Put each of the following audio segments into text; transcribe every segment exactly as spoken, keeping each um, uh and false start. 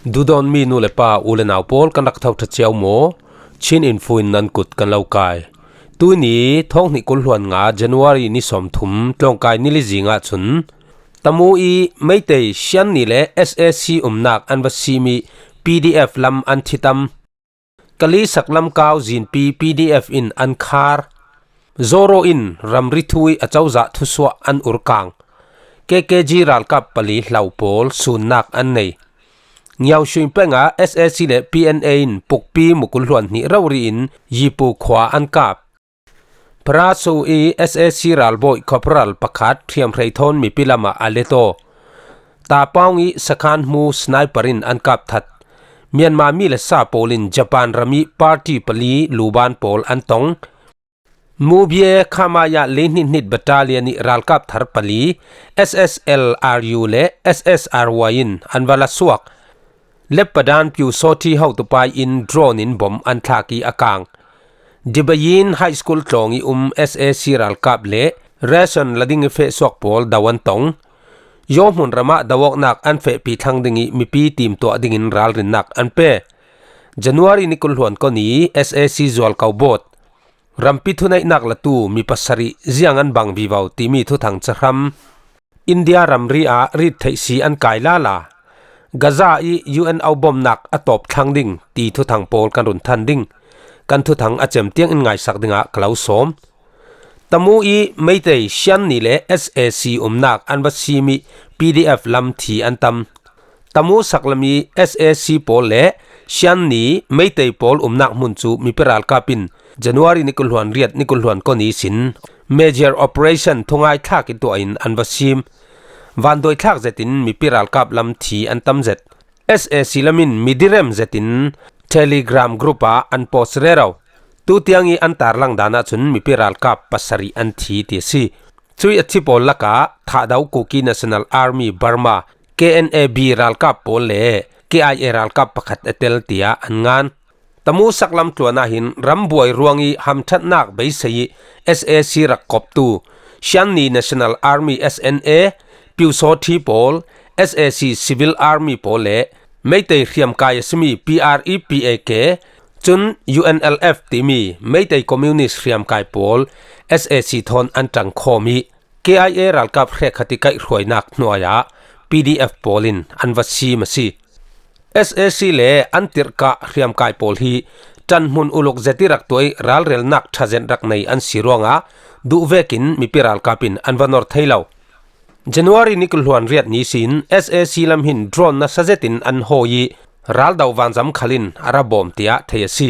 Dudawnmi nu le pa, u le nau pawl, kan rak tho ṭha cio maw? Chin Info in nan kut kan lo kai. Tuini thawng hnih kul hluan nga January ni sawmthum tlawngkai ni li zingah cun Tamu i Meitei Shan Ni le S A C umnak an va simi P D F lam an thi tam. Kali saklam kau zinpi P D F in an khar. Zoro in ramri thu i a cozah thusuah an urkang. K K G ralkap pali hlau pawl sunnak an nei. Ngiaushui pengah S A C le P N A in pukpi mukul hluan hnih rori in Yipu khua an kap. Paraso i S A C ralbawi corporal pakhat hriamhrei thawn mipi lamah a let aw. Tapaung i sakhan hmu sniper in an kap that. Myanmar mi le sa pawl in Japan ram i party pali luban pawl an tong. Mubie Khamaya li hnit hnit battalion i ralkap thar pali S S L R U le S S R Y in an va la suak. Leppadan Pyusawthi hotupai in drone in bom an thlak i a kang. Dibayin High School tlawng i um S A C ralkap le ration la ding i fehsuak pawl do an tong. Yawhmun ramah do awknak an fehpi thlang ding i mipi timtuah dingin ralrinnak an pe. January ni kul hluan kawni S A C zualko bawt. Rampi thuneihnak latu mi pasarih ziang an bang vivo timi thuthang cahram. India ramri ah rit theih si an kai lala. Gaza i U N O bomnak a tawp thlang ding ti thuthang pawl kan run than ding. Kan thuthang a cem tiang in ngaisak dingah ka lo sawm. Tamu i Meitei Shan Ni le S A C umnak an va simi P D F lam thi an tam. Tamu saklam i S A C pawl le Shan Ni Meitei pawl umnak hmun cu mipi ralkap in January ni kul hluan riat ni kul hluan kawni sin major operation thungai thlak i tuah in an va sim. Vanduai thlak zetin mipi ralkap lam thi an tam zet. S A C lam in mi direm zetin Telegram group ah an post rero. Tutiang i an tarlang dan ahcun mipi ralkap pasarih an thi ti a si. Cui a thi pawl lakah Thahdo Kuki National Army Burma, K N A B ralkap pawl le K I A ralkap pakhat a tel tiah an ngan. Tamu saklam tluan ah hin rambuai ruang i hamṭhatnak beisei i S A C rak koptu Shan Ni National Army, S N A, Pyusawthi pawl, S A C Civil Army pawl le Meitei hriamkai a simi P R E P A K, cun U N L F timi Meitei Communist hriamkai pawl S A C thawn an ṭangkhawm i K I A ralkap hrekkhat i kaihhruainak hnuai ah P D F pawl in an va sim a si. S A C le an tirhkah hriamkai pawl hi ṭanhmun uluk zet i rak tuah i ralrelnak ṭha zet rak nei an si ruangah duh vekin mipi ralkap in an va nor thei lo. January ni kul hluan riat ni sin S A C lam hin drone nasa zetin an hawi i raldo vanzam khal in a ra bawm tiah thei a si.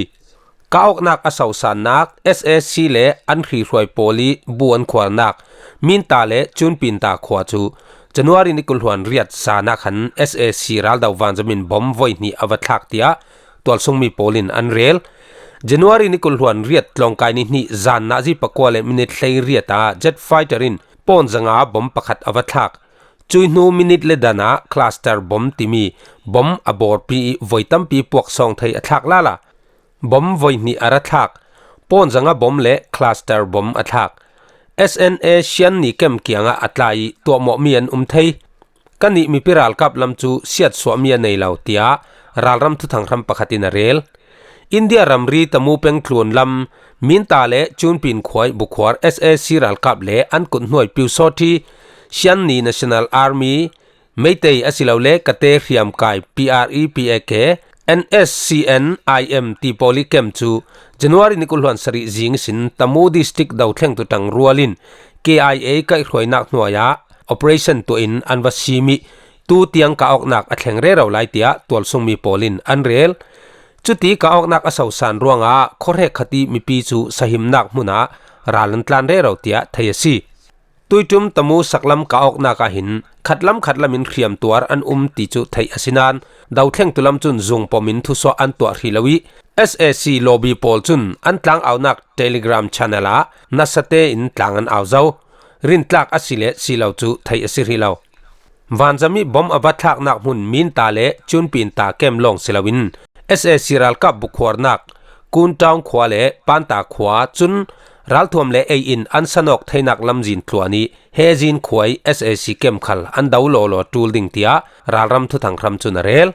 Ka awknak a sosannak S A C le an hrihruai pawl i bu an khuarnak Minta le Cunpinta khua cu January ni kul hluan riat zan ah khan S A C raldo vanzam in bom voi hnih a va thlak tiah tualsungmi pawl in an rel. January ni kul hluan riat tlawngkai ni hnih zan nazi pakua le minit hlei riat ah jet fighter in pawn zanga bom pakhat a va thlak. Cui hnu minit le dan ah cluster bom timi bom a bawrpi i voi tampi puaksawng thei a thlak lala. Bom voi hnih a ra thlak. Pawn zanga bom le cluster bom a thlak. S N A Shan Ni kem kiangah a tlai i tuahmawhmi an um thei. Kannih mipi ralkap lam cu siatsuahmi a nei lo, tiah ralram thuthang hram pakhat in a rel. India ramri Tamu peng tluan lam Minta le Cunpin khua i bukhuar S A C ralkap le an kut hnuai Pyusawthi, Shan Ni National Army, Meitei asilole Kate hriamkai P R E P A K, N S C N I M ti pawl i kem cu January ni kul hluan sarih zing ihsin Tamu District dothlengtu ṭangrual in K I A kaihhruainak hnuai ah operation tuah in an va sim i tu tiang ka awknak a thleng rero lai, tiah tualsungmi pawl in an rel. Cuti ka awknak a sosan ruangah khuahrekkhat i mipi cu sahimnak hmun ah ral an tlan rero, tiah thei a si. Tuiṭum Tamu saklam ka awknak ah hin khatlam khatlam in hriamtuar an um ti cu theih a si nain dothlengtu lam cun zungpom in thusuah an tuah hrih lo i S A C lobby pawl cun an tlang aunak Telegram channel ah nasa tein tlang an au zo. Rintlak a si le si lo cu theih a si hrih lo. Vanzam i bom a va thlaknak hmun Minta le Cunpinta kem lawng si loin S A C ralkap bukhuarnak Kuntaung khua le Panta khua cun ralthuam le ei in an sanawk theinak lamzin tluan i hezin khua i S A C kem khal an do lawlaw ṭul ding, tiah ralram thuthang hram cun a rel.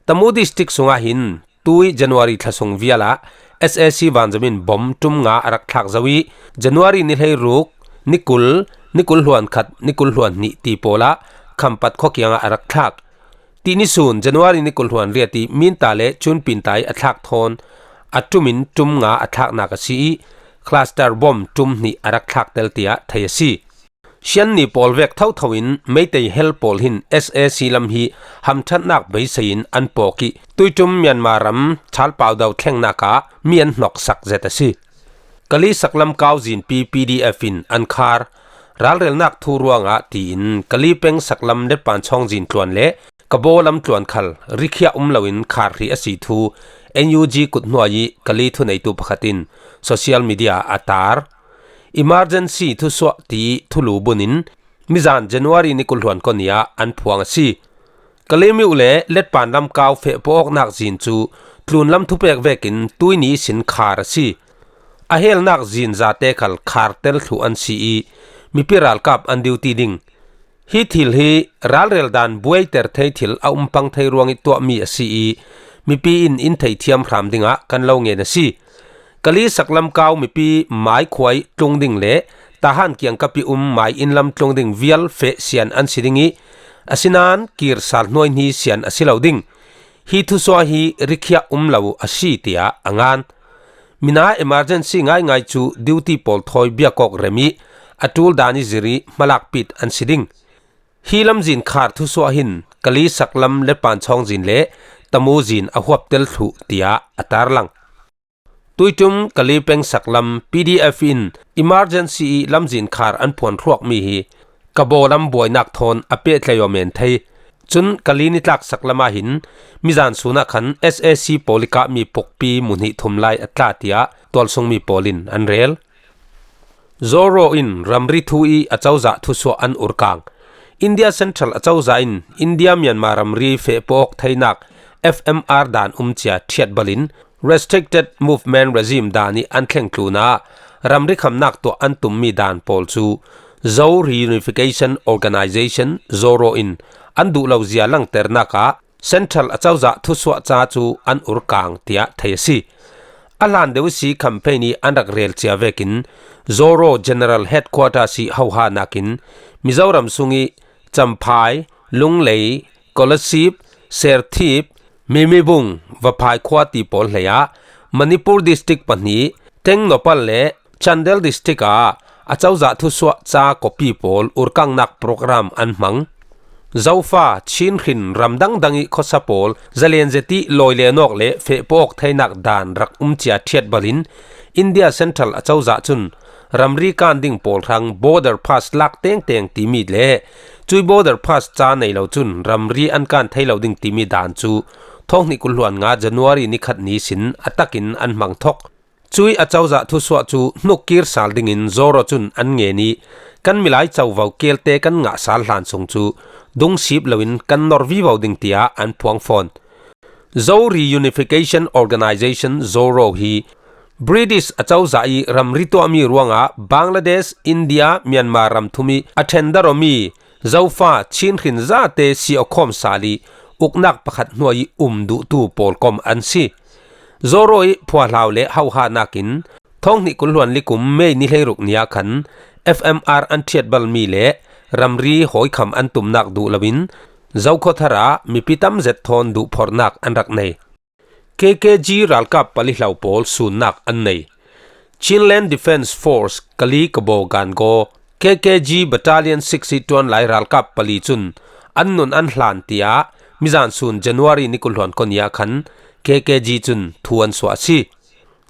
Tamu District sungah hin tui January thla sung vialah S A C vanzamin bom tum nga a rak thlak zo ih, January ni hleiruk, ni kul, ni kul hluan khat, ni kul hluan hnih ti pawlah Khampat khua kiangah a rak thlak. Tih ni sun January ni kul hluan riat ih Minta le Cunpinta ih a thlak thawn a tumin tum nga a thlaknak a si ih, cluster bom tum hnih a rak thlak tel tiah thei a si. Sianni pawl vek thotho in Meitei hel pawl hin S A C lam hi hamṭhatnak beisei in an pawk ih, tuiṭum Myanmar ram Chalpau do thlengnak ah mi an hnoksak zet a si. Kali saklam kau zinpi P D F in an khar, ralrelnak thu ruangah tiin Kali peng saklam Letpan chawng zin tluan le Kabaw lam tluan khal rikhiah um loin khar hrih a si thu N U G kut hnuai ih Kali thuneitu pakhat in social media a tar. Emergency thusuah ti thulu bunin mizan January ni kul hluan kua ni ah an phuang a si. Kali miu le Letpan lam kau feh pawh awknak zin cu tlunlam thupek vekin tuini ihsin khar a si. A helnak zin zate khal khar tel thluh an si ih mipi ralkap an duty ding. Hi thil hi ralrel dan buaiter thei thil a um pang thei ruangih tuahmi a si ih mipi in in theithiam hram dingah kan lo ngen a si. Kali saklam kau mipi mai khuai tlung ding le Tahan kiangkap ih um mai inn lam tlung ding vial feh sian an si ding ih, asinain kir sal hnuai hni sian a si lo ding. Hi thusuah hi rikhiah um lo a si, tiah a ngan. Mina emergency ngaingai cu duty pawl thawi biakawk rem ih a ṭul dan ih zir ih hmalak pit an si ding. Hi lamzin khar thusuah hin Kali saklam Letpan chawng zin le Tamu zin a huap tel thluh, tiah a tarlang. Tuiṭum Kali peng saklam P D F in emergency ih lamzin khar an phuan hruakmi hi Kabaw lam buainak thawn a pehtlaih aw men thei. Cun Kali nitlak saklam ah hin mizan sun ah khan S A C pawl ih kahmi pukpi muhnih thum lai a tla, tiah tualsungmi pawl in an rel. Zoro in ramri thu ih acozah thusuah an urkang. India Central acozah in India Myanmar ramri feh pawh awk theinak F M R dan um cia ṭhiatbal in Restricted Movement Regime dan ih an thleng tlunah ramri khamnak tuah an tummi dan pawl cu Zo Reunification Organization, Zoro in an duh lo zia langternak ah Central acozah thusuah ca cu an urkang, tiah thei a si. A hlan deuh ihsi campaign ih an rak rel cia vekin Zoro General Headquarters ih hohanak in Mizoram sungih Champhai, Lunglei, Kolasib, Serthip, Mimibung, Vaphai khua ti pawl hleiah Manipur District pahnih, Tengnoupal le Chandel District ah acozah thusuah ca copy pawl urkangnak program an hmang. Zofa, Chin hrin ram dangdang ih khuasa pawl zalen zet ih lawi le nawk le feh pawh awk theinak dan rak um cia ṭhiatbal in India Central acozah cun ramri kan ding pawl hrang border pass lak tengteng timi le cui border pass ca nei lo cun ramri an kan thei lo ding timi dan cu thawng hnih kul hluan nga January ni khat ni sin a takin an hmang thok. Cui acozah thusuah cu hnuk kir sal dingin Zoro cun an ngen ih kan milai covo kelte kan ngah sal hlan sung cu dungsip loin kan nor vivo ding, tiah an phuang fawn. Zo Reunification Organization, Zoro hi British acozah ih ramri tuahmi ruangah Bangladesh, India, Myanmar ram thum ih a ṭhendarh awmi Zofa, Chin hrin zate siawkhawm sal ih uknak pakhat hnuai ih um duhtu pawlkom an si. Zoro ih phuahlau le hohanak in thawng hnih kul hluan li kum May ni hleiruk ni ah khan F M R an ṭhiatbalmi le ramri hawikham an tumnak duh loin Zokhawthar ah mipi tam zet thawn duhphorhnak an rak nei. K K G ralkap pali hlo pawl sunnak an nei. Chinland Defence Force Kali Kabaw Gangaw, K K G Battalion six ih ṭuanlai ralkap pali cun an nun an hlan, tiah mizan sun January ni kul hluan kua ni ah khan K K G cun thu an suah a si.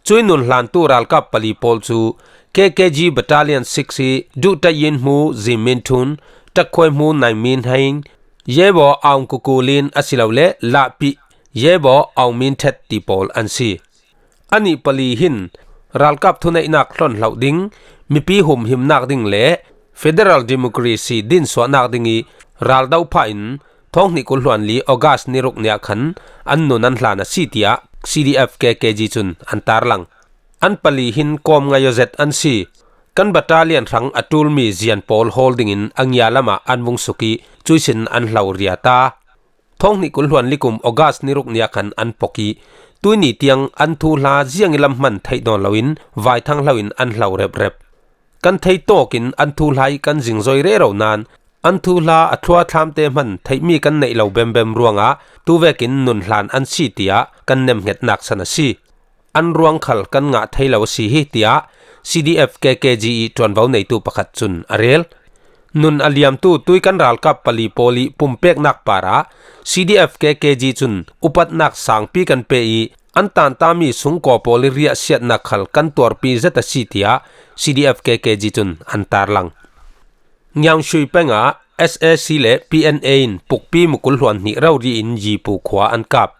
Cui nun hlantu ralkap pali pawl cu K K G Battalion six ih Duhta Yin Hmu Zim Min Thun, Takkhuai Hmu Naing Min Hein, Yebaw Aung Kuku Lin asilole Lahpih Yebaw Aung Min Thet ti pawl an si. Anih pali hin ralkap thuneihnak hlonhloh ding, mipi humhimnak ding le federal democracy dinsuahnak ding ih raldo phah in thawng hnih kul hluan li August ni ruk ni ah khan an nun an hlan a si, tiah C D F K K G cun an tarlang. An pali hin kawm ngaih aw zet an si. Kan battalion hrang a ṭulmi zian pawl hawl dingin a ngia lamah an vung suk ih cuihsin an hlo ria ta. Thawng hnih kul hluan li kum August ni ruk ni ah khan an pok ih, tuini tiang an thuhla ziang ih lam hman theih nawn loin vaithang hlo in an hlo reprep. Kan thei tawkin an thuhla ih kan zingzoi rero nain an thuhla a thluathlamte hman theihmi kan neih lo bembem ruangah tuvekin nun hlan an si, tiah kan nemngetnak san a si. An ruang khal kan ngah thei lo a si hi, tiah C D F K K G ih ṭuanvo neitu pakhat cun a rel. Nun a liamtu tui kan ralkap pali pawl ih pumpeknak parah C D F K K G cun upatnak sangpi kan pe ih an tantami sungkaw pawl ih riahsiatnak khal kan tuarpi zet a si, tiah C D F K K G cun an tarlang. Ngiaungshui peng ah S A C le P N A in pukpi mukul hluan hnih rori in Yipu khua an kap.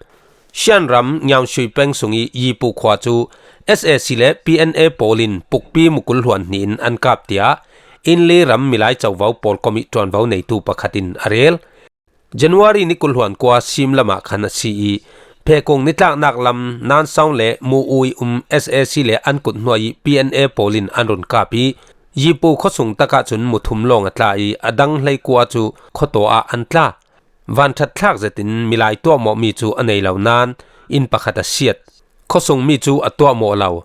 Shan ram Ngiaungshui peng sung ih Yipu khua cu S A C le P N A pawl in pukpi mukul hluan hnih in an kap, tiah Inli ram milai covo pawl kom ih ṭuanvo neitu pakhat in a rel. January ni kul hluan kua sim lamah khan a si ih, Phekung nitlaknak lam Nansawng le Mu-u ih um S A C le an kut hnuai ih P N A pawl in an run kap ih, Yipu khuasung takah cun muthum lawng a tla ih, a dang hleikua cu khuataw ah an tla. Vanṭhat thlak zetin milai tuahmawhmi cu a nei lo nain inn pakhat a siat. Khuasungmi cu a tuahmawh lo.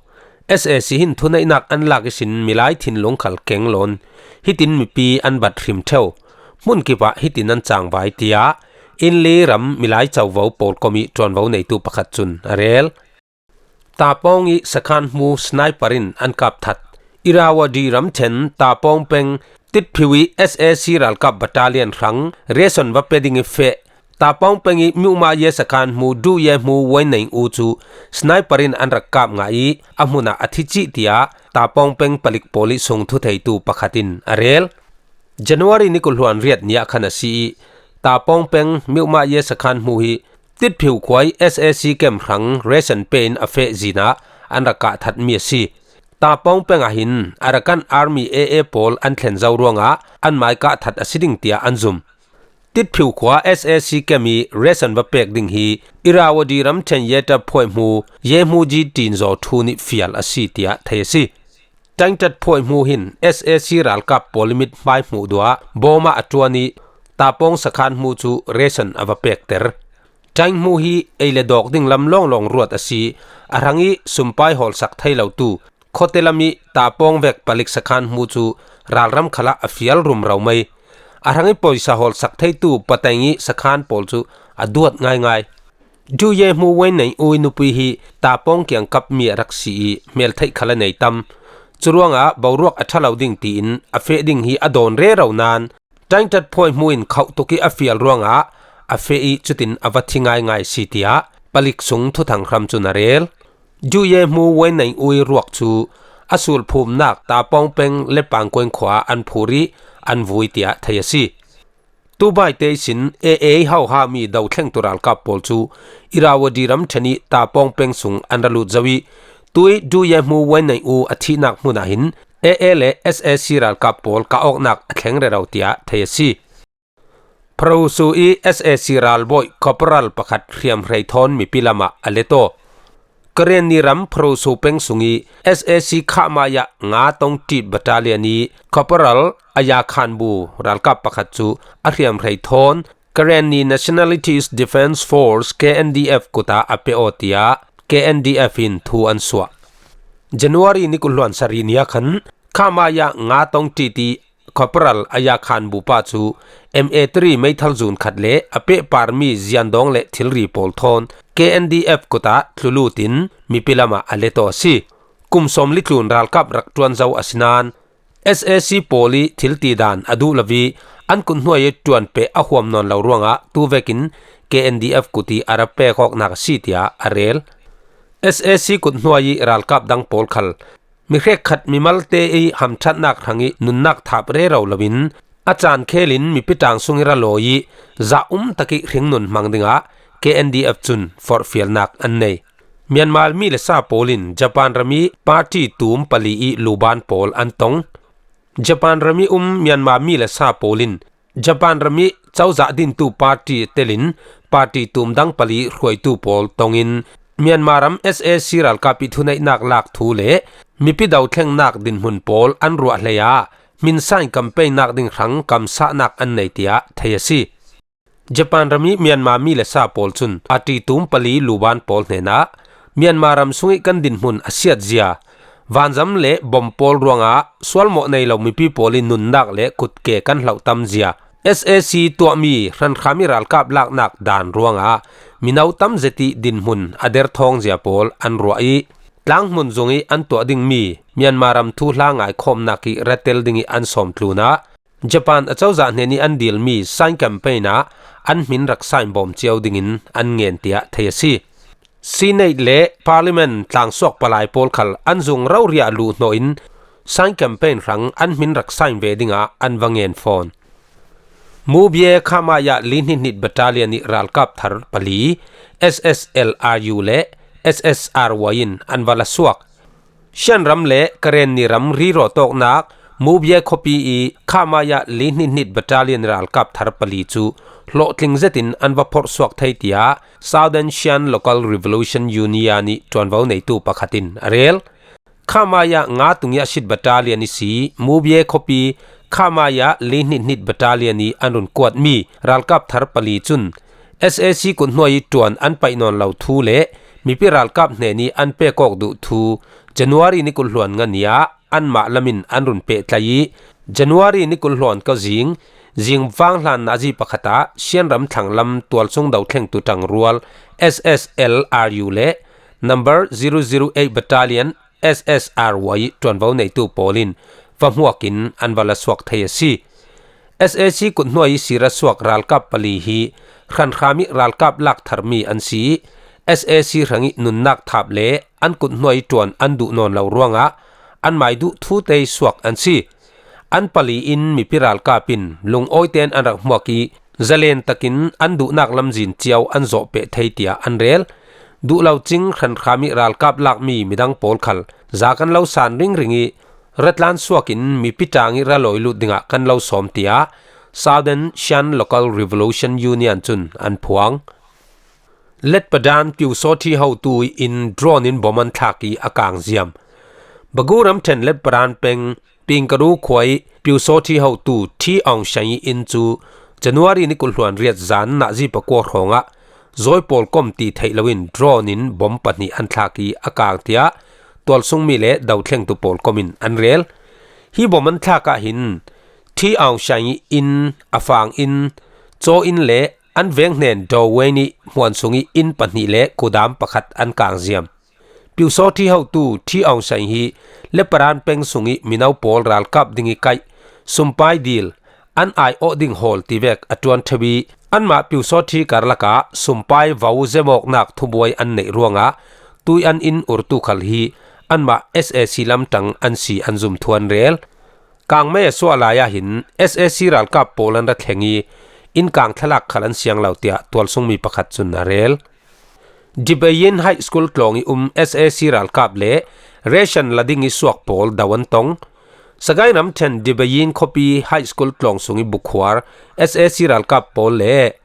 S A C hin thuneihnak an lak ihsin milai thinlung khal keng loin hitin mipi an bat hrim ṭheu. Hmunkip ah hitin an cangvai, tiah Inli ram milai covo pawl kom ih ṭuanvo neitu pakhat cun a rel. Tapawng ih sakhan hmu sniper in an kap that. Irrawaddy ramṭhen Tapawng peng Titphiu ih S A C ralkap battalion hrang ration va pe ding ih feh Tapawng peng ih Myuma ye sakhan hmu Duye hmu Weineng U cu sniper in an rak kap ngah ih a hmun ah a thi cih, tiah Tapawng peng palik pawl ih sung thutheitu pakhat in a rel. January ni kul hluan riat ni ah khan a si ih, Tapawng peng Myuma ye sakhan hmu hi Titphiu khua ih S A C camp hrang ration pe in a feh zin ah an rak kah thatmi a si. Tapawng peng ah hin Arakan Army A A pawl an thlen zo ruangah anmai kah that a si ding, tiah an zum. Titphiu khua S A C camp ih ration va pek ding hi Irrawaddy ramṭhen Yetap phuaihmu Yehmuji Tinzaw thu nih fial a si, tiah thei a si. Ṭaingṭat phuaihmu hin S A C ralkap pawl ih mithmai hmuh duh ah bawm ah a ṭuan ih Tapawng sakhan hmu cu ration a va pekter. Ṭaing hmu hi ei le dawk ding lam lawnglawng ruat a si. A hrang ih sumpai hawlsak thei lotu khuate lam ih Tapawng vek palik sakhan hmu cu ralram khalah a fial rumro mai. A hrang ih pawisa hawlsak theitu pateng ih sakhan pawl cu a duat ngaingai. Duye hmu Weineng U ih nupi hi Tapawng kiangkap mi a rak si ih hmeltheih khal a nei tam. Curuangah boruak a ṭha lo ding tiin a feh ding hi a dawn rero nain Ṭaingṭat phuaihmu in khauh tuk ih a fial ruangah a feh ih cutin a va thi ngaingai si, tiah palik sung thuthang hram cun a rel. Duye hmu Weineng U ih ruak cu a sulphumnak Tapawng peng le Pangkuang khua ah an phur ih an vui, tiah thei a si. Tubaite ihsin A A ih hauhami dothlengtu ralkap pawl cu Irrawaddy ramṭhen ih Tapawng peng sung an ra lut zo ih, tuih Duye hmu Weineng U a thihnak hmun ah hin A A le S A C ralkap pawl kah awknak a thleng rero, tiah thei a si. Pharosu ih S A C ralbawi corporal pakhat hriamhrei thawn mipi lamah a let aw. Karenni ram Pharosu peng sung ih S A C khahmai ah nga tong ṭit battalion ih corporal Aya Khanbu ralkap pakhat cu a hriamhrei thawn Karenni Nationalities Defence Force, K N D F, kut ah a pe aw, tiah K N D F in thu an suah. January ni kul hluan sarih ni ah khan khahmai ah nga tong ṭit ih Corporal Aya Khanbu pa cu M A three meithal zun khat le a pehparmi ziandawng le thilri pawl thawn K N D F kut ah thlulut in mipi lamah a let aw a si. Kum sawmli tlun ralkap rak ṭuan zo a si nain S A C pawl ih thiltidan a duh lo ih an kut hnuai ih ṭuanpeh a huam nawn lo ruangah tuvekin K N D F kut ih a ra pek awknak a si, tiah a rel. S A C kut hnuai ih ralkap dang pawl khal mi hrekkhat mimalte ih hamṭhatnak hrangih nunnak thap rero loin a caan khelin mipi ṭaang sungih ra lawi ih zah um takih hringnun hmang dingah K N D F cun forhfialnak an nei. Myanmar mi le sa pawl in Japan ram ih party tum pali ih luban pawl an tong. Japan ram ih um Myanmar mi le sa pawl in Japan ram ih cozah dintu party telin party tum dang pali hruaitu pawl tongin Myanmar ram S A C ralkap ih thuneihnak lak thu le mipi dothlengnak dinhmun pawl an ruah hlei ah hminsain campaign-nak ding hrang kamsahnak an nei, tiah thei a si. Japan ram i Myanmar mi le sa pawl cun party tum pali luban pawl hnenah Myanmar ram sungih kan dinhmun a siatzia, vanzam le bom pawl ruangah sualmawh nei lo mipi pawl i nunnak le kutke kan hlauhtamzia, S A C tuahmi hrankhami ralkap laknak dan ruangah mino tam zet i dinhmun a derthawngzia pawl an ruah i, tlanghmun zung i an tuah dingmi Myanmar ram thuhla ngaikhawmnak i ratel ding i an sawm tlunah Japan acozah hnen i an dilmi sign campaign ah an hmin rak sign bawm cio dingin an ngen tiah thei a si. Senate le Parliament tlangsuak palai pawl khal an zung rauria luh hnawh in sign campaign hrang an hmin rak sign ve dingah an va ngen fawn. Mubie Khamaya li hnihnit battalion i ralkap thar pali S S L R U le S S R Y in an va la suak. Shan ram le Karen ni ram riro tawknak Mubie khuapi i Khamaya li hnihnit battalion ralkap thar pali cu hlawhtling zetin an va phorhsuak thei tiah Southern Shan Local Revolution Union i ṭuanvo neitu pakhat in a rel. Khamaya nga tungiah shit battalion i si Mubie khuapi Khamaya li hnihnit battalion i an run kuatmi ralkap thar pali cun S A C kuthnuai i ṭuan an paih nawn lo thu le mipi ralkap hnen i an pek awk duh thu January ni kul hluan nga ni ah anmah lam in an run pehtlai i, January ni kul hluan ka zing, zing vang hlan nazi pakhat ah Shan ram thlanglam tualsung dothlengtu ṭangrual S S L R U le number zero zero eight battalion S S R Y ṭuanvo neitu pawl in va hmuak in an va la suak thei a si. S A C kuthnuai i sira suak ralkap pali hi hrankham i ralkap lak tharmi an si i, S A C hrang i nunnak thap le an kuthnuai i ṭuan an duh nawn lo ruangah anmai duh thute i suak an si. An pali in mipi ralkap in lungawitein an rak hmuak i, zalen takin an duhnak lamzin cio an zawh peh thei tiah an rel. Duh lo cing hrankham i ralkap lakmi midang pawl khal za kan lo san ringring i, ratlan suak in mipi ṭang i ralawi lut dingah kan lo sawm tiah Southern Shan Local Revolution Union cun an phuang. Letpadan Pyusawthi hotu in drone in bom an thlak i a kang ziam. Bagu ramṭhen Letpadan peng Pingkaru khua i Pyusawthi hotu Thi Aung San i inn cu January ni kul hluan riat zan nazi pakua hrawngah zawi pawl kom ti theih loin drone in bom pahnih an thlak i a kang tiah tualsungmi le dothlengtu pawl kom in an rel. Hi bom an thlak ah hin Thi Aung San i inn, a fang inn, caw inn le an veng hnen Dawei nih hmuan sung i inn pahnih le kudam pakhat an kang ziam. Pyusawthi hotu Thi Aung San hi Letpadan peng sung i mino pawl ralkap ding i kaih, sumpai dil, an ai awh ding hawl tivek a ṭuan ṭheu i, anmah Pyusawthi karlak ah sumpai vo zemawknak thubuai an neih ruangah tui an in urtu khal hi anmah S A C lamṭang an si an zum thu an rel. Kangmei a suah lai ah hin S A C ralkap pawl an ra thleng i, inn kang thlalak khal an siang lo tiah tualsungmi pakhat cun a rel. Dibayin High School tlawng i um S A C ralkap le ration la ding i suak pawl do an tong. Sagaing ramṭhen Dibayin khuapi High School tlawng sung i bukhuar S A C ralkap pawl le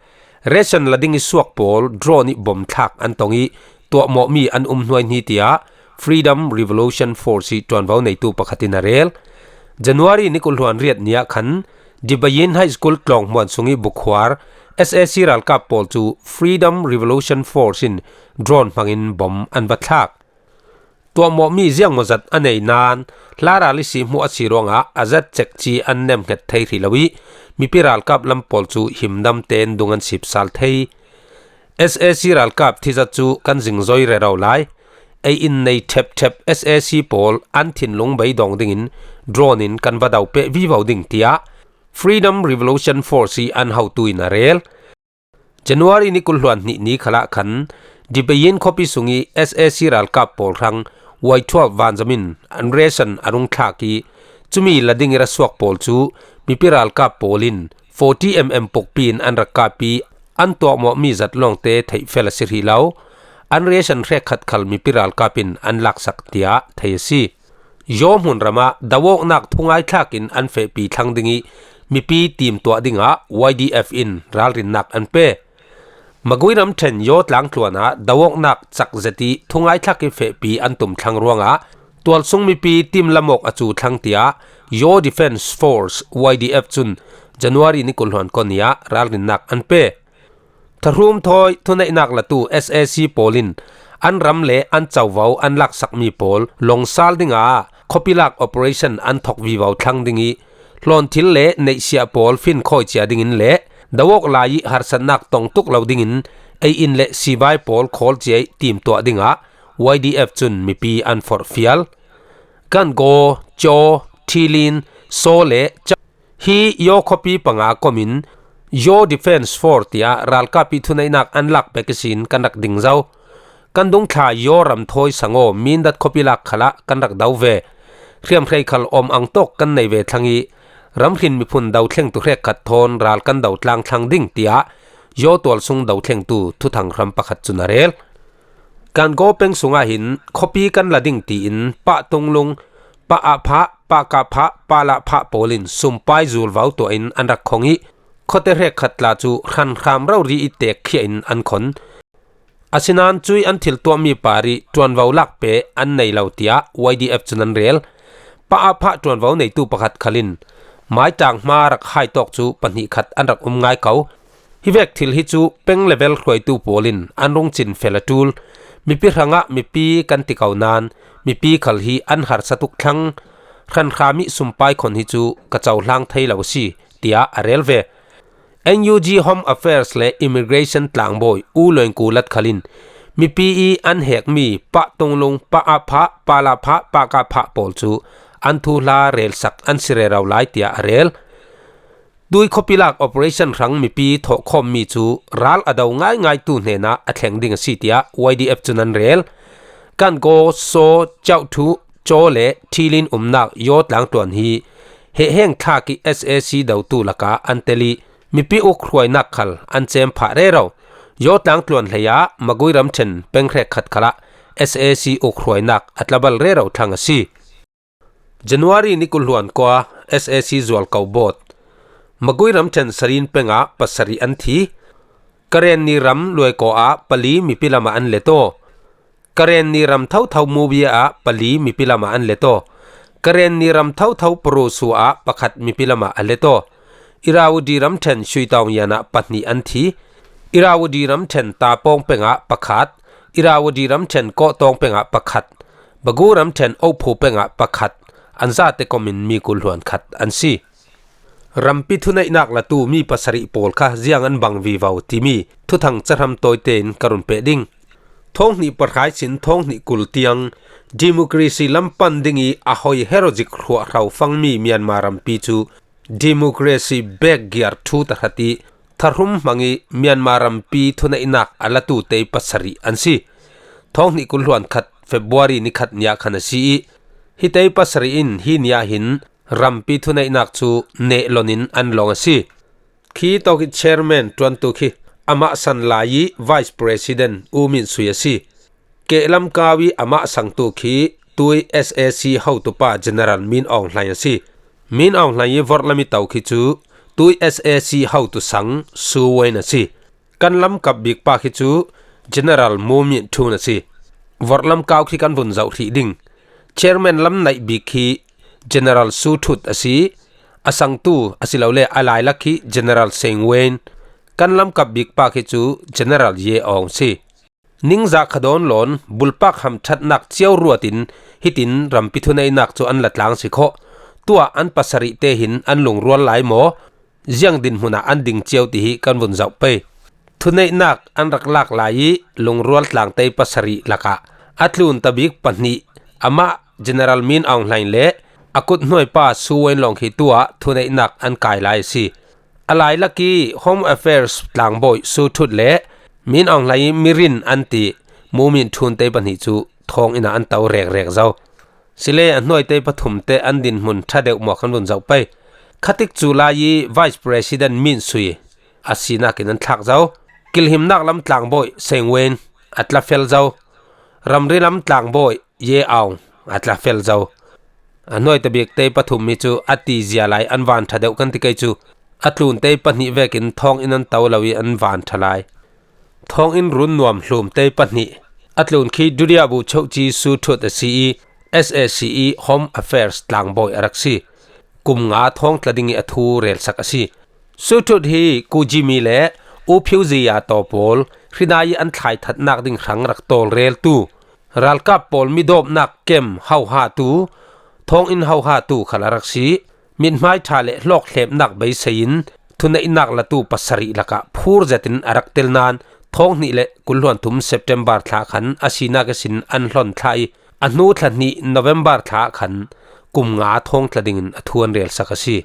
ration la ding i suak pawl drone i bom thlak an tong i, tuahmawhmi an um hnuaihni tiah Freedom Revolution Force i ṭuanvo neitu pakhat in a rel. January ni kul hluan riat ni ah khan Dibayin High School tlawng hmuan sung i bukhuar S A C ralkap pawl cu Freedom Revolution Force in drone hmangin bom an va thlak. Tuahmawhmi ziangmawzat a nei nain hla ral i si hmuh a si ruangah a zat cekci an nemhnget thei hrih lo i, mipi ralkap lam pawl cu himdam tein dung an sipsal thei. S A C ralkap thizat cu kan zingzoi rero lai. Ei in nei ṭhepṭhep S A C pawl an thinlung beidawng dingin drone in kan va do peh vivo ding, tiah Freedom Revolution Force i an hotu in a rel. January ni kul hluan hnih ni khalah khan Dibayin khuapi sung i S A C ralkap pawl hrang Y twelve vanzam in an ration a rung thlak i, cumi la ding i ra suak pawl cu mipi ralkap pawl in forty M M pukpi in an rak kap i, an tuahmawhmi zat lawngte theih fel a si hrih lo. An ration hrekkhat khal mipi ralkap in an laksak tiah thei a si. Yaw hmunram ah do awknak thungai thlak in an fehpi thlang ding i mipi tim tuah dingah Y D F in ralrinnak an pe. Magui ramṭhen Yaw tlangtluan ah do awknak cak zet i thungai thlak i fehpi an tum thlang ruangah tualsung mipi tim lam awk a cu thlang tiah Yaw Defence Force Y D F cun January ni kul hluan kua ni ah ralrinnak an pe. Tharhum thawi thuneihnak latu S A C pawl in an ram le an covo an laksakmi pawl longsal dinga khuapi lak operation an thok vivo thlang ding ih, hlawnthil le neihsiah pawl finkhawi cia dingin le do awk lai ih harsatnak tong tuk lo dingin ei in le sivai pawl khawl cia ih timtuah dingah Y D F cun mipi an forhfial. Gangaw, Caw, Thilin, Saw le Ca hi Yaw khuapi panga komin Yaw Defence Force tiah ralkap ih thuneihnak an lak pek ihsin kan rak ding zo. Kan dungthla Yaw ram thawi sangaw Mindat khuapi lak khalah kan rak do ve. Hriamhrei khal om ang tawk kan nei ve thlang ih, ramhrin miphun dothlengtu hrekkhat thawn ral kan do tlang thlang ding, tiah Yaw tualsung dothlengtu thuthang hram pakhat cun a rel. Gangaw peng sungah hin khuapi kan la ding tiin Pah Tunglung, Pah Ah Phah, Pah Kah Phah, Pah Lah Phah pawl in sumpai zulvo tuah in an rak khong ih, khuate hrekkhat tla cu hranhram rori ih tekkhiah in an khon. Asinain cuih an thil tuahmi par ih ṭuanvo lak pe an nei lo, tiah Y D F cun an rel. Pah Ah Phah ṭuanvo neitu pakhat khal in maiṭang hma rak hai tawk cu pahnih khat an rak um ngai ko. Hi vek thil hi cu peng level hruaitu pawl in an rung cin fel a ṭul. Mipi hrangah mipi kan ti ko nain mipi khal hi an harsa tuk thlang. Hranhram ih sumpai khon hi cu ka cohlang thei lo a si, tiah a rel ve. N U G Home Affairs le Immigration tlangbawi U Luaingku Lat khal in mipi ih an hekmi Pah Tunglung, Pah Ah Phah, Pah Lah Phah, Pah Kah Phah pawl cu an thuhla relsak an si rero lai, tiah a rel. Tui khuapi lak operation hrang mipi thawhkhawmmi cu ral a do ngaingaitu hnenah a thleng ding a si, tiah Y D F cun an rel. Gangaw, Saw, Cauhthu, Caw le Thilin umnak Yaw tlangtluan hi hehheng thlak ih S A C dotu lakah an tel ih, mipi uk hruainak khal an cem phah rero. Yaw tlangtluan hleiah Magui ramṭhen peng hrekkhat khalah S A C uk hruainak a tlabal rero thlang a si. January ni kul hluan kua S A C zualko bawt. Magui ramṭhen Sarin pengah pasarih an thi. Karenni ram Luaikaw ah pali mipi lamah an let aw. Karenni ram thotho Mubia ah pali mipi lamah an let aw. Karenni ram thotho Parusu ah pakhat mipi lamah a let aw. Irrawaddy ramṭhen Suitawng Yan ah pahnih an thi. Irrawaddy ramṭhen Tapawng pengah pakhat, Irrawaddy ramṭhen Kawhtawng pengah pakhat, Bagu ramṭhen Ohphu pengah pakhat, an zate komin mi kul hluan khat an si. Rampi thuneihnak latu mi pasarih pawl kha ziang an bang vivo timi thuthang cahram tawite in ka run peh ding. Thawng hnih pahra ihsin thawng hnih kul tiang democracy lam pan ding ih a hoi herozik hruah hraufangmi Myanmar rampi cu democracy backyard ṭhu tahrat ih tharhum hmang ih Myanmar rampi thuneihnak a latute pasarih an si. Thawng hnih kul hluan khat February ni khat ni ah khan a si ih, hite pasarih in hi ni ah hin rampi thuneihnak cu nehlon in an lawng a si. Khi tawk ih chairman ṭuantu khi amah san lai ih vice president U Min Sui a si. Kehlam kau ih amah sangtu khi tui S A C hotupa General Min Aung Hlaing a si. Min Aung Hlaing ih vorhlam ih to khi cu tui S A C hotu sang Su Win a si. Kan lamkap bik pa khi cu General Mu Min Thun a si. Vorhlam kau khi kan vun zoh hrih ding. Chairman lam naih bik khi General Su Thut a si. A sangtu asilole a lailak khi General Seng Wen. Kan lamkap bik pa khi cu General Ye Aung si. Ningzah kha dawn lawn bulpak hamṭhatnak cio ruat in hitin rampi thuneihnak cu an la tlang si khawh. Tuah an pasarih te hin an lungrual lai maw? Ziang dinhmun ah an ding cio ti hi kan vun zoh pei. Thuneihnak an rak lak lai ih lungrual tlangte pasarih lakah a tlunta bik pahnih, amah General Min Aung Hlaing le a kut hnuaipa Su Win Lawng khi tuah thuneihnak an kai lai a si. A lailak ih Home Affairs tlangbawi Su Thut le Min Aung Hlaing ih mirin an ti Mu Min Thun te pahnih cu thawng inn ah an to rekrek zo. Sile a hnuaite pathum te an dinhmun ṭha deuh maw kan vun zoh pei. Khatik cu lai ih Vice President Min Sui a sinak in an thlak zo. Kilhimnak lam tlangbawi Seng Wen a tla fel zo. Ramri lam tlangbawi Ye Aung a tla fel zo. A hnuaite bik te pathum mi cu a tizia lai an van ṭha deuh kan ti kei cu a tlunte pahnih vekin thawng inn an to lo ih an van ṭha lai. Thawng inn run nuam hlumte pahnih. A tlun khi Duria Bu Choci Su Thut a si ih S A C ih Home Affairs tlangbawi a rak si. Kum nga thawng tla ding ih a thu relsak a si. Su Thut hi Kujimi le U Phiu Zia Taw pawl hrinai an thlai thatnak ding hrang rak tawlreltu, ralkap pawl midawpnak kem hohatu, thawnginn hohatu khal a rak si. Mithmai ṭha le hlawkhlehpnak beiseiin thuneihnak latu pasarih lakah phur zetin a rak tel nain, thawng hnih le kul hluan thum September thla khan a sinak ihsin an hlon thla i, a hnu thla hnih November thla khan kum nga thawng tla dingin a thu an relsak a si.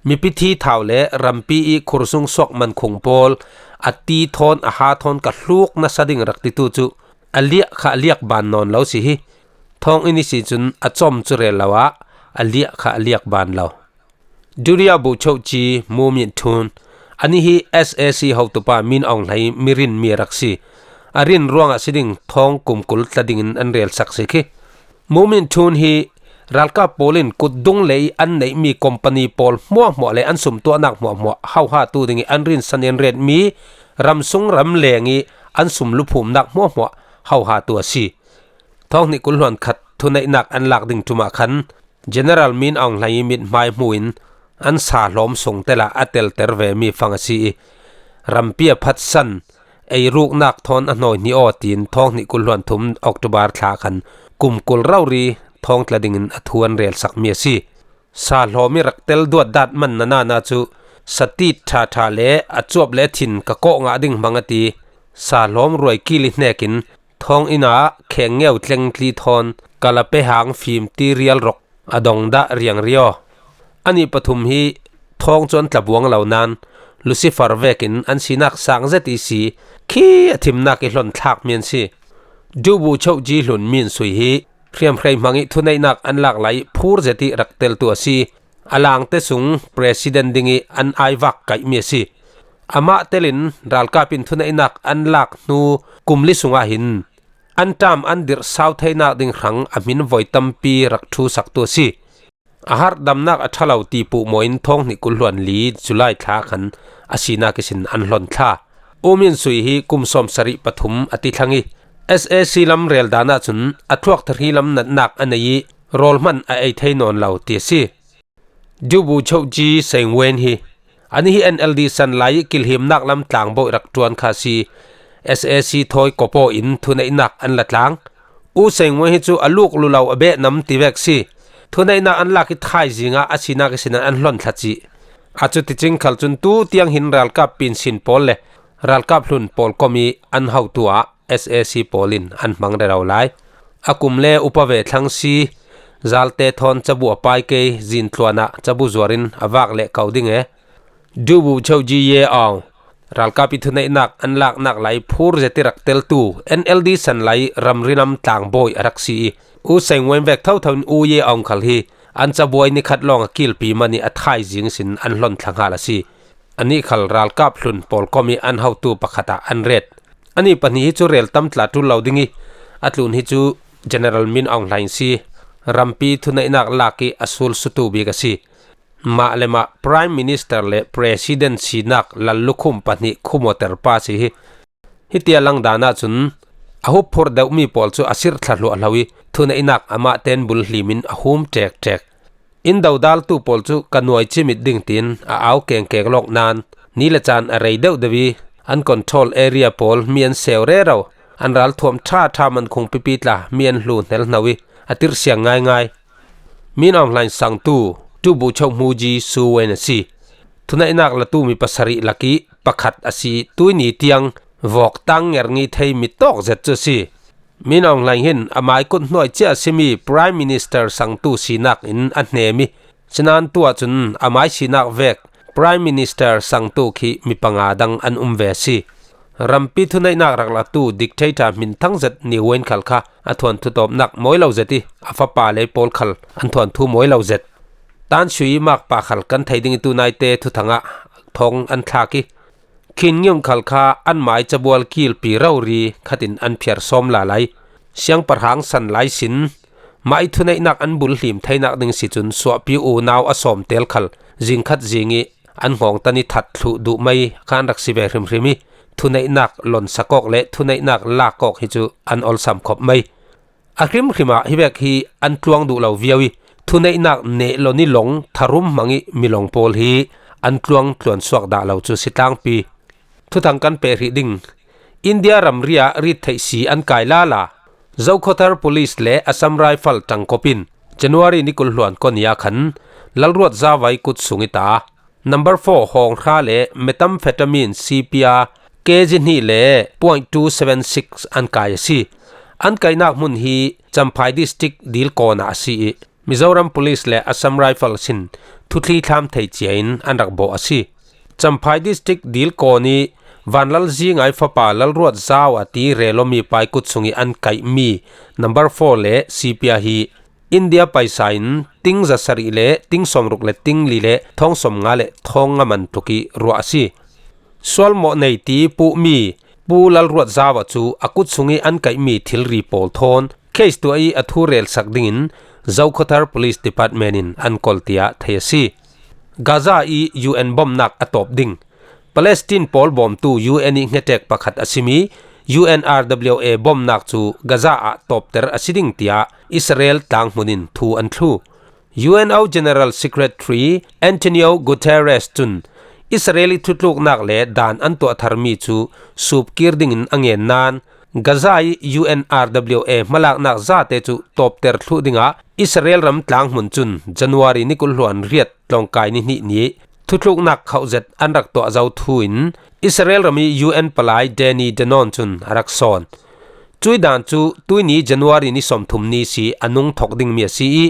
Mipi thi thau le rampi i khursung suak mankhung pawl a ti thawn a ha thawn ka hluk nasa ding rak titu cu a liah kha a liak ban nawn lo si hi. Thawnginn ihsi cun a com cu rel lo ah a liah kha a liak ban lo. Duria Buchoci Mumin Thun, anih hi S A C hotupa Min Aung Hlaing mirin mi a rak si. A rin ruangah si ding thawng kumkul tla dingin an relsak si khi. Mumin Thun hi ralkap pawl in kutdung lei an neihmi company pawl hmuahhmuah le an sumtuahnak hmuahhmuah hohatu ding i an rinsan i an retmi ramsung ramleng i an sum luphumnak hmuahhmuah hohatu a si. Thawng hnih kul hluan khat thuneihnak an lak ding ṭumah khan General Min Aung Hlaing i mithmai hmuin an sa hlawm sung telah a telter vemi fang a si i, rampi a phatsan, ei ruknak thawn a hnawi hnih aw tiin thawng hnih kul hluan thum October thla khan kum kul rori thawng tla dingin a thu an relsak mi a si. Sa hlawm i rak tel duat dat man na nana cu satit ṭha ṭha le a cuap le a thin ka kawh ngah ding hmang a ti. Sa hlawm ruai kil i hnekin thawnginn ah kheng ngeu tlengtli thawn kalapehang fim ti rial rawk a dong dah riangri aw. Anih pathum hi thawng cu an tlabuang lo nain Lucifer vekin an sinak sang zet i si khi a thimnak i hlon thlak mi an si. Dubu Choji Hlun Min Sui hi hriamhrei hmang i thuneihnak an lak lai phur zet i rak teltu a si. A langte sung president ding i an aivak kaihmi a si. Amah telin ralkap in thuneihnak an lak hnu kum li sungah hin an ṭam an dirh sau theinak ding hrang a hmin voi tampi rak ṭhusaktu a si. A harhdamnak a ṭha lo tipuh maw in thawng hnih kul hluan li July thla khan a sinak ihsin an hlon thla. U Min Sui hi kum sawmsarih pathum a ti thlang i, S A C lam rel dan ahcun a thluak thahri lam natnak a nei i, rawl hman a ei thei nawn lo ti a si. Dubu Choji Seng Wen hi, anih hi N L D san lai i kilhimnak lam tlangbawi rak ṭuan kha a si. S A C thawi kawpaw in thuneihnak an la tlang. U Seng Wen hi cu a luk lu lo a behnam ti vek si. Thuneihnak an lak i thaizing ah a sinak ihsin an hlon thla cih. A cuticing khal cun tu tiang hin ralkap pinsin pawl le ralkap hlun pawl kom i an hotu ah S A C pawl in an hmang rero lai. A kum le upa ve thlang si, zalte thawn cabu a pai kei, zintluan ah cabu zuar in a vak leh ko ding e. Dubu Choji Ye Aung, ralkap i thuneihnak an laknak lai phur zet i rak teltu N L D san lai ramri lam tlangbawi a rak si i, U Seng Wen vek thotho in U Ye Aung khal hi an cabuai nikhat lawng a kilpi man i a thaizing sin an hlon thla hngal a si. Anih khal ralkap hlun pawl kom i an hotu pakhat ah an ret. Anih pahnih hi cu rel tam tla ṭul lo ding i, a tlun hi cu General Min Aung Hlaing si, rampi thuneihnak lak i a sulsutu bik a si. Mah le mah Prime Minister le President sinak lallukhum pahnih khumawter pa si hi. Hitia langdan ahcun a hupphurh deuhmi pawl cu a sirh thla hluahhlo i thuneihnak amah ten bulhlim in a hum ṭekṭek. Inn dodaltu pawl cu ka nuai cimit ding tiin a au kengkeng lawk nain ni le caan a rei deuhdeuh i an control area pawl mi an seu rero, an ralthuam ṭhaṭha mankhung pipi tla mi an hlu hnelhno i a tirhsiang ngaingai. Min Aung Hlaing sangtu Tubu Chohmuji Su Wen a si. Thuneihnak latu mi pasarih lak i pakhat a si i tuini tiang vawk tang ngerngi thei mi tawk zet cu a si. Min Aung Hlaing hin a maikut hnuai cia a simi Prime Minister sangtu sinak in a hnem i, sinain tu ahcun a mai sinak vek Prime Minister sangtu khi mi panga dang an um ve a si. Rampi thuneihnak rak latu dictator hminthang zet Ni Win khal kha a thuanthu tawpnak mawi lo zet i, a fapa lei pawl khal an thuanthu mawi lo zet. Tan sui makpa khal kan thei ding i tu naite thuthang ah thawng an thlak i, Khin Ngium khal kha an mai cabual kilpi rori khatin an phiar sawm lalai. Siangpahrang san lai sin, mah i thuneihnak an bulhlim theinak ding si cun suahpi unau a sawm tel khal zingkhat zing i an hngawngtan i that thluh duh mai kha an rak si ve hrimhrim i, thuneihnak lonsakawk le thuneihnak lakawk hi cu an olsam khop mai. A hrimhrim ah hi vek hi an tluang duh lo viau i, thuneihnak nehlon i long tharum hmang i milong pawl hi an tluang tluan suak dah lo cu si tlangpi. thuthang kan peh hrih ding. India ramri ah rit theih si an kai lala. Zokhawthar Police le Assam Rifle ṭangkawp in January ni kul hluan kaw ni ah khan Lalruatzau-a kut sung i ta number four hawnghra le methamphetamine sipia kg hnih le point two seven six an kai a si. An kaihnak hmun hi Champhai District Dilkawn ah a si i, Mizoram Police le Assam Rifles in thuthli thlam thei ciain an rak bawh a si. Champhai District Dilkawn i Vanlalzingai fapa Lalruatzau-a ti rel awmi pa i kut sung i an kaihmi number four le sipia hi India paisa in ting za sarih le ting sawmruk le ting li le thawng sawmnga le thawng nga man tluk i ruah a si. Sualmawh nei ti puhmi Pu Lalruatzau-a cu a kut sung i an kaihmi thilri pawl thawn case tuah i a thu relsak dingin Zokhawthar Police Department in an kawl tiah thei a si. Gaza i U N bawmhnak a tawp ding. Palestine pawl bawmtu U N i hngetek pakhat a simi U N R W A bawmhnak cu Gaza ah tawpter a si ding tiah Israel tlanghmun in thu an thlu. U N O General Secretary Antonio Guterres cun Israel i thutluknak le dan an tuah tharmi cu supkir dingin a ngen nain Gaza i U N R W A hmalaknak zate cu tawpter thluh dingah Israel ram tlanghmun cun January ni kul hluan riat tlawngkai ni hnih ni thutluknak khauh zet an rak tuah zo thu in Israel ram i U N palai Danny Danon cun a rak sawn. Cui dan cu tuini January ni sawmthum ni si a nung thawk dingmi a si i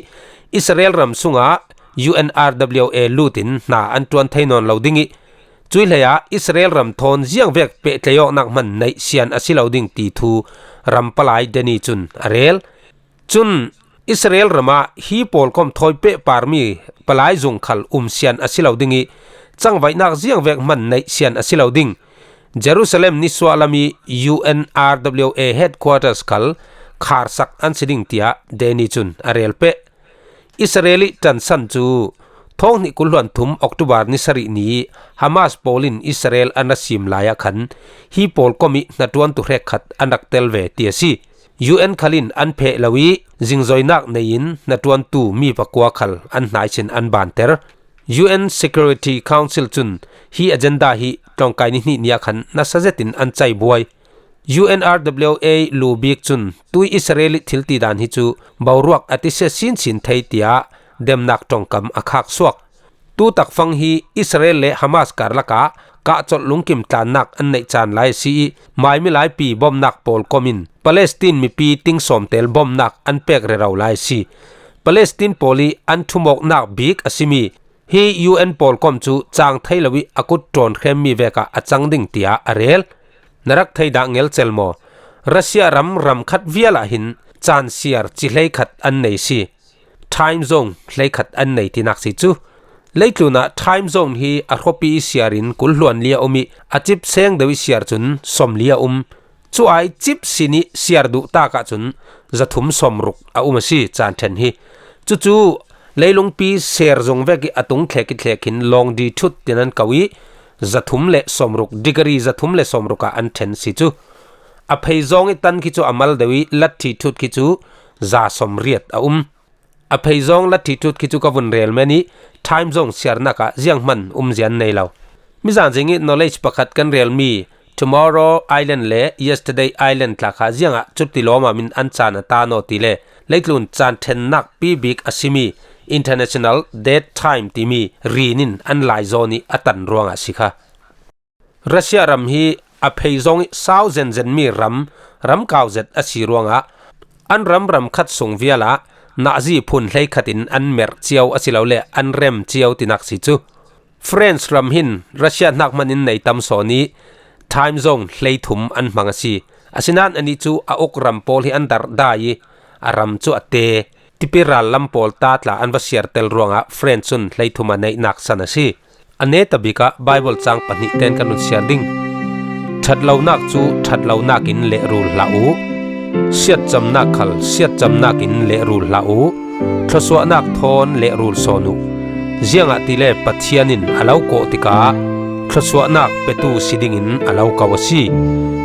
Israel ram sungah U N R W A lut in hna an ṭuan thei nawn lo ding i, cui hleiah Israel ram thawn ziangvek pehtlaih awknak hman neih sian a si lo ding ti thu ram palai Danny cun a rel. Cun Israel ramah hi pawlkom thawi pehparmi palai zung khal um sian a si lo ding i, cangvaihnak ziangvek hman neih sian a si lo ding. Jerusalem nisuahlam i U N R W A headquarters khal kharsak an si ding tiah Danny cun a rel peh. Israel i ṭansan cu thawng hnih kul hluan thum October ni sarih ni Hamas pawl in Israel an ra sim lai ah khan hi pawlkom i hnaṭuantu hrekkhat an rak tel ve ti a si. U N khal in an pheh lo i zingzoinak nei in hnaṭuantu mi pakua khal an hnaisin an banter. U N Security Council cun hi agenda hi tlawngkai ni hnih ni ah khan nasa zetin an caibuai. U N R W A lu bik cun tui Israel i thiltidan hi cu boruak a tisia sinsin thei tiah demnak ṭongkam a khaksuak. Tu takfang hi Israel le Hamas karlak ah kahcolh lungkim tlannak an neih caan lai a si i, mai milaipi bawmhnak pawlkom in Palestine mipi ting sawmtel bawmhnak an pek rero lai a si. Palestine pawl i an ṭhumawknak bik a simi hi U N pawlkom cu cang thei lo i a kut ṭawn hremmi vek ah a cang ding tiah a rel. Na rak thei dah ngelcel maw? Russia ram ram khat vial ah hin caan siar ci hleikhat an nei si. Time zone hleikhat an nei tinak si cu. Leitlun ah time zone hi a hrawpi i siar in kul hluan li a um i a cip seng deuh i siar cun sawmli a um. Cu ai cip sin i siar duh tak ah cun zathum sawmruk a um a si caan ṭhen hi. Cucu leilungpi ser zung vek i a tung thlek i thlek hin longitude tin an ko i zathum le sawmruk degree zathum le sawmruk ah an ṭhen si cu. A pheizawng i tan khi cu a mal deuh i latitude khi cu za sawmriat a um. A pheizawng latitude khi cu ka vun rel men i time zone siarnak ah zianghman umzia an nei lo. Mizan zing i knowledge pakhat kan relmi Tomorrow Island le Yesterday Island tla kha ziangah cuti lawmam in an caan a ta naw ti le leitlun caan ṭhennak pi bik a simi International Date Time timi rin in an laizawn i a tan ruangah si kha. Russia ram hi a pheizawng i sau zenzenmi ram, ram kau zet a si ruangah an ram ram khat sung vial ah nazi phun hleikhat in an merh cio a si lo le an rem cio tinak si cu. France ram hin Russia hnak hman in nei tam sawn i time zone hleithum an hmang a si. Asinain anih cu a uk ram pawl hi an darh dai i a ram cu a te. Tipi ral lam pawl ta tla an va siar tel ruangah France cun hleithum a neihnak san a si. A neta bik ah Bible cang pahnih tein kan run siar ding. Ṭhatlonak cu ṭhatlonak in lehrul hlah u. Siatcamnak khal siatcamnak in lehrul hlah u. Thluasuahnak thawn lehrul sawn u. Ziangahtile Pathian in a lo kawh tikah thluasuahnak petu si dingin a lo ko a si.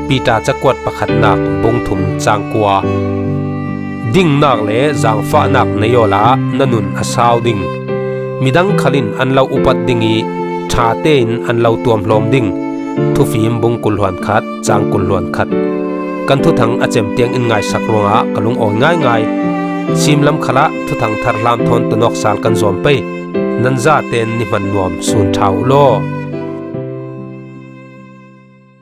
Peter cakuat pakhatnak bung thum cang kua. Dingnak le zaangfahnak nei awla na nun a sau ding. Midang khal in an lo upat ding i ṭha tein an lo tuamhlawm ding. Thufim bung kul hluan khat, cang kul hluan khat. Kan thuthang a cem tiang in ngaisak ruangah ka lungawi ngaingai. Simlam khalah thuthang thar hlam thawn tanawk sal kan zawm pei. Nan zaten ni hman nuam sun ṭha uh law.